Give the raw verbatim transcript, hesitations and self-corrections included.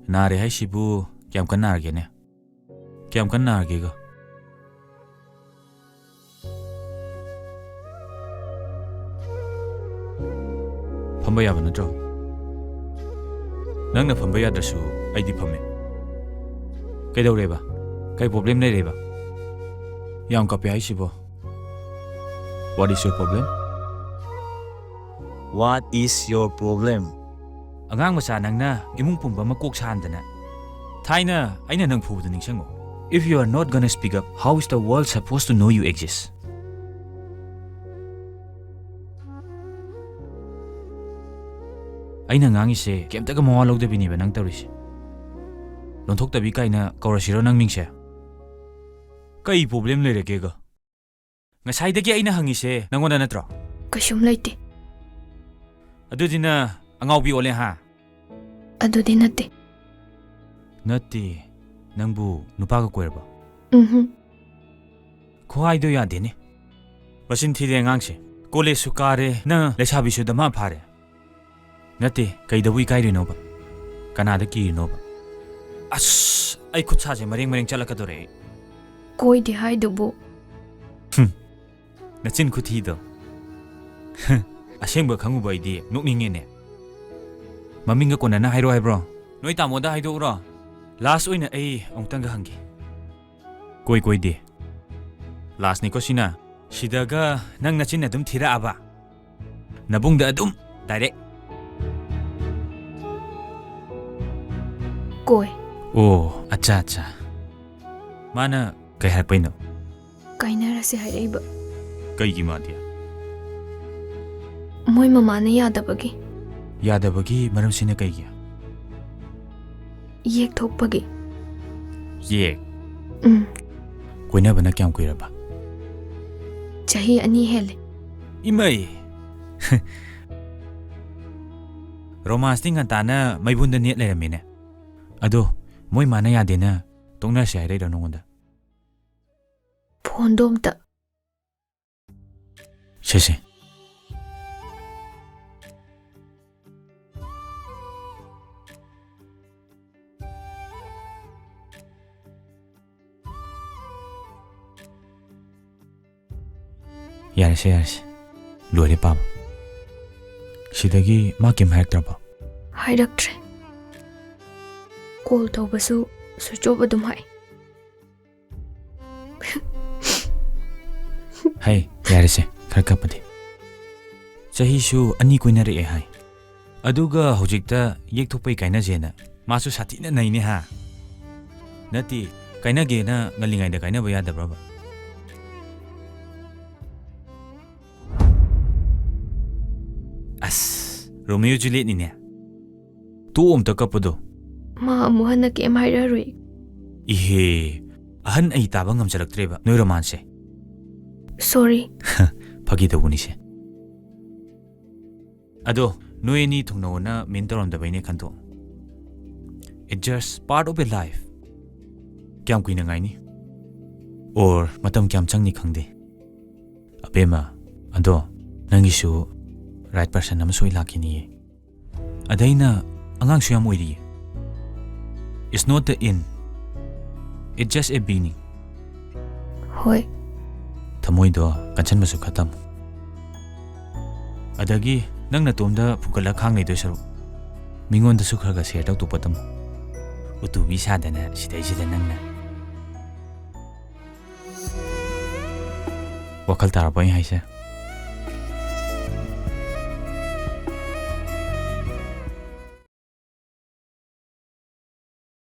ꯅꯥꯔꯦ ꯍꯥꯏꯁꯤꯕꯨ ꯀꯌꯥꯝ ꯀꯟꯅ ꯅꯥꯔꯒꯦꯅꯦ? ꯀꯌꯥꯝ ꯀꯟꯅ ꯅꯥꯔꯒꯦꯒ? ꯐꯝꯕ ꯌꯥꯕ ꯅꯠꯇ꯭ꯔꯣ? ꯅꯪꯅ ꯐꯝꯕ ꯌꯥꯗ꯭ꯔꯁꯨ ꯑꯩꯗꯤ ꯐꯝꯃꯦ꯫ ꯀꯩꯗꯧꯔꯦꯕ? ꯀꯩ problem ꯂꯩꯔꯦꯕ? ꯌꯥꯝ ꯀꯞꯄꯦ ꯍꯥꯏꯁꯤꯕꯣ? What is your problem? What is your problem? ꯑꯉꯥꯡ ꯃꯆꯥ ꯅꯪꯅ ꯏꯃꯨꯡ ꯄꯨꯝꯕ ꯑꯃ ꯀꯣꯛ ꯁꯥꯍꯟꯗꯅ꯫ ꯊꯥꯏꯅ ꯑꯩꯅ ꯅꯪ ꯐꯨꯕꯗꯨ ꯅꯤꯡꯁꯤꯡꯉꯣ꯫ If you are not gonna speak up, how is the world supposed to know you exist? ꯑꯩꯅ ꯉꯥꯡꯉꯤꯁꯦ ꯀꯩꯝꯇꯒ ꯃꯋꯥ ꯂꯧꯗꯕꯤꯅꯦꯕ ꯅꯪ ꯇꯧꯔꯤꯁꯦ꯫ ꯂꯣꯟꯊꯣꯛꯇꯕꯤ ꯀꯥꯏꯅ ꯀꯧꯔꯁꯤꯔꯣ ꯅꯪ ꯃꯤꯡꯁꯦ? ꯀꯩ problem ꯂꯩꯔꯒꯦꯒ? ꯉꯁꯥꯏꯗꯒꯤ ꯑꯩꯅ ꯍꯪꯉꯤꯁꯦ ꯅꯪꯉꯣꯟꯗ ꯅꯠꯇ꯭ꯔꯣ? ꯀꯩꯁꯨꯝ ꯂꯩꯇꯦ꯫ ꯑꯗꯨꯗꯤ ꯅꯪ ꯑꯉꯥꯎꯕꯤ ꯑꯣꯜꯂꯦ ꯍꯥ? ꯑꯗꯨꯗꯤ ꯅꯠꯇꯦ꯫ ꯅꯠꯇꯦ, ꯅꯪꯕꯨ ꯅꯨꯄꯥꯒ ꯀꯣꯏꯔꯕꯣ? ꯎꯝꯍꯨꯝ꯫ ꯈꯨꯍꯥꯏꯗꯣ ꯌꯥꯗꯦꯅꯦ꯫ ꯃꯆꯤꯟ ꯊꯤꯔꯦ ꯑꯉꯥꯡꯁꯦ꯫ College ꯁꯨ ꯀꯥꯔꯦ, ꯅꯪ ꯂꯩꯁꯥꯕꯤꯁꯨ ꯗꯃꯥ ꯐꯥꯔꯦ꯫ ꯅꯠꯇꯦ, ꯀꯩꯗꯕꯨ ꯏꯀꯥꯏꯔꯤꯅꯣꯕ? ꯀꯅꯥꯗ ꯀꯤꯔꯤꯅꯣꯕ? ꯑꯁ, ꯑꯩ ꯈꯨꯠ ꯁꯥꯁꯦ ꯃꯔꯦꯡ ꯃꯔꯦꯡ ꯆꯠꯂꯛꯀꯗꯧꯔꯦ ꯑꯩ꯫ ꯀꯣꯏꯗꯦ ꯍꯥꯏꯗꯨꯕꯨ꯫ ꯍꯨꯝ, ꯅꯆꯤꯟ ꯈꯨꯊꯤꯗꯣ꯫ ꯑꯁꯦꯡꯕ ꯈꯪꯉꯨꯕ ꯑꯩꯗꯤ ꯅꯣꯛꯅꯤꯡꯉꯦꯅꯦ꯫ ꯃꯃꯤꯡꯒ ꯀꯣꯟꯅꯅ ꯍꯥꯏꯔꯣ ꯍꯥꯏꯕ꯭ꯔꯣ? ꯅꯣꯏ ꯇꯥꯃꯣꯗ ꯍꯥꯏꯗꯣꯛꯎꯔꯣ꯫ Last ꯑꯣꯏꯅ ꯑꯩ ꯑꯃꯨꯛꯇꯪꯒ ꯍꯪꯒꯦ꯫ ꯀꯣꯏ ꯀꯣꯏꯗꯦ꯫ Last ꯅꯤꯀꯣ ꯁꯤꯅ꯫ ꯁꯤꯗꯒ ꯅꯪ ꯅꯆꯤꯟ ꯑꯗꯨꯝ ꯊꯤꯔꯛꯑꯕ? ꯅꯕꯨꯡꯗ ꯑꯗꯨꯝ direct? ꯀꯣꯏ꯫ ꯑꯣ, ꯑꯠꯆꯥ, ꯑꯠꯆꯥ꯫ ꯃꯥꯅ ꯀꯩ ꯍꯥꯏꯔꯛꯄꯩꯅꯣ? ꯀꯥꯏꯅꯔꯁꯦ ꯍꯥꯏꯔꯛꯏꯕ꯫ ꯀꯩꯒꯤ ꯃꯥꯗꯤ? ꯃꯣꯏ ꯃꯃꯥꯅ ꯌꯥꯗꯕꯒꯤ꯫ ꯌꯥꯗꯕꯒꯤ ꯃꯔꯝꯁꯤꯅ ꯀꯩꯒꯤ? ꯌꯦꯛ ꯊꯣꯛꯄꯒꯤ꯫ ꯌꯦꯛ? ꯎꯝ꯫ ꯀꯣꯏꯅꯕꯅ ꯀꯌꯥꯝ ꯀꯨꯏꯔꯕ? ꯆꯍꯤ ꯑꯅꯤ ꯍꯦꯜꯂꯦ꯫ ꯏꯃꯩ! Romance ꯇꯤ ꯉꯟꯇꯥꯅ ꯃꯩꯕꯨꯟꯗ ꯅꯦꯠ ꯂꯩꯔꯝꯃꯤꯅꯦ꯫ ꯑꯗꯣ ꯃꯣꯏ ꯃꯥꯅ ꯌꯥꯗꯦꯅ ꯇꯣꯛꯅꯔꯁꯦ ꯍꯥꯏꯔꯛꯏꯔꯣ ꯅꯉꯣꯟꯗ? Phone ꯗꯣ ꯑꯝꯇ꯫ ꯁꯦ, ꯁꯦ꯫ ꯌꯥꯔꯦꯁꯦ, ꯌꯥꯔꯦꯁꯦ꯫ ꯂꯣꯏꯔꯦ ꯄꯥꯕ꯫ ꯁꯤꯗꯒꯤ ꯃꯥ ꯀꯩꯝ ꯍꯥꯏꯔꯛꯇ꯭ꯔꯕꯣ? ꯍꯥꯏꯔꯛꯇ꯭ꯔꯦ꯫ ꯀꯣꯜ ꯇꯧꯕꯁꯨ ꯁ꯭ꯋꯤꯆ ꯑꯣꯐ ꯑꯗꯨꯝ ꯍꯥꯏ꯫ ꯍꯩ, ꯌꯥꯔꯦꯁꯦ, ꯈꯔ ꯀꯞꯄꯗꯤ꯫ ꯆꯍꯤꯁꯨ ꯑꯅꯤ ꯀꯣꯏꯅꯔꯛꯑꯦ ꯍꯥꯏ꯫ ꯑꯗꯨꯒ ꯍꯧꯖꯤꯛꯇ ꯌꯦꯛꯊꯣꯛꯄꯩ ꯀꯥꯏꯅꯁꯦꯅ꯫ ꯃꯥꯁꯨ ꯁꯥꯊꯤꯅ ꯅꯩꯅꯦ ꯍꯥ? ꯅꯠꯇꯦ, ꯀꯥꯏꯅꯒꯦꯅ ꯉꯜꯂꯤꯉꯩꯗ ꯀꯥꯏꯅꯕ ꯌꯥꯗꯕ꯭ꯔꯕ? ꯑꯁ, ꯔꯣꯃꯤꯌꯣ ꯖꯨꯂꯤꯌꯦꯠꯅꯤꯅꯦ꯫ ꯇꯣꯛꯑꯣ ꯑꯝꯇ ꯀꯞꯄꯗꯣ꯫ ꯃꯥ ꯑꯃꯨꯛ ꯍꯟꯅ ꯀꯩꯝ ꯍꯥꯏꯔꯛꯑꯔꯣꯏ꯫ ꯏꯍꯦ, ꯑꯍꯟ ꯑꯩ ꯇꯥꯕ ꯉꯝꯖꯔꯛꯇ꯭ꯔꯦꯕ ꯅꯣꯏ ꯔꯣꯃꯥꯟꯁꯦ꯫ ꯁꯣꯔꯤ꯫ ꯐꯥꯒꯤ ꯇꯧꯕꯅꯤꯁꯦ꯫ ꯑꯗꯣ ꯅꯣꯏ ꯑꯅꯤ ꯊꯨꯡꯅꯧꯅ ꯃꯤꯟ ꯇꯧꯔꯝꯗꯕꯩꯅꯦ ꯈꯟꯗꯣꯛ꯫ It's just part of a life꯫ ꯀꯌꯥꯝ ꯀꯨꯏꯅ ꯉꯥꯏꯅꯤ? Or ꯃꯇꯝ ꯀꯌꯥꯝ ꯆꯪꯅꯤ ꯈꯪꯗꯦ꯫ ꯑꯕꯦꯝꯃ, ꯑꯗꯣ ꯅꯪꯒꯤꯁꯨ right person ꯑꯃ ꯁꯣꯏ ꯂꯥꯛꯈꯤꯅꯤꯌꯦ꯫ ꯑꯗꯩꯅ ꯑꯉꯥꯡꯁꯨ ꯌꯥꯝ ꯑꯣꯏꯔꯤꯌꯦ꯫ It's not the end. It's just a beginning. ꯍꯣꯏ꯫ ꯊꯃꯣꯏꯗꯣ ꯀꯟꯁꯟꯕꯁꯨ ꯈꯔ ꯇꯝꯃꯨ꯫ ꯑꯗꯒꯤ ꯅꯪ ꯅꯇꯣꯝꯗ ꯐꯨꯒꯠꯂ ꯈꯥꯡ ꯂꯩꯗꯣꯏ ꯁꯔꯨꯛ, ꯃꯤꯉꯣꯟꯗꯁꯨ ꯈꯔ ꯈꯔ share ꯇꯧꯊꯣꯛꯄ ꯇꯝꯃꯨ꯫ ꯎꯇꯨꯕꯤ ꯁꯥꯗꯅ ꯁꯤꯗꯩꯁꯤꯗ ꯅꯪꯅ꯫ ꯋꯥꯈꯜ ꯇꯥꯔꯕꯣ ꯑꯩ ꯍꯥꯏꯁꯦ?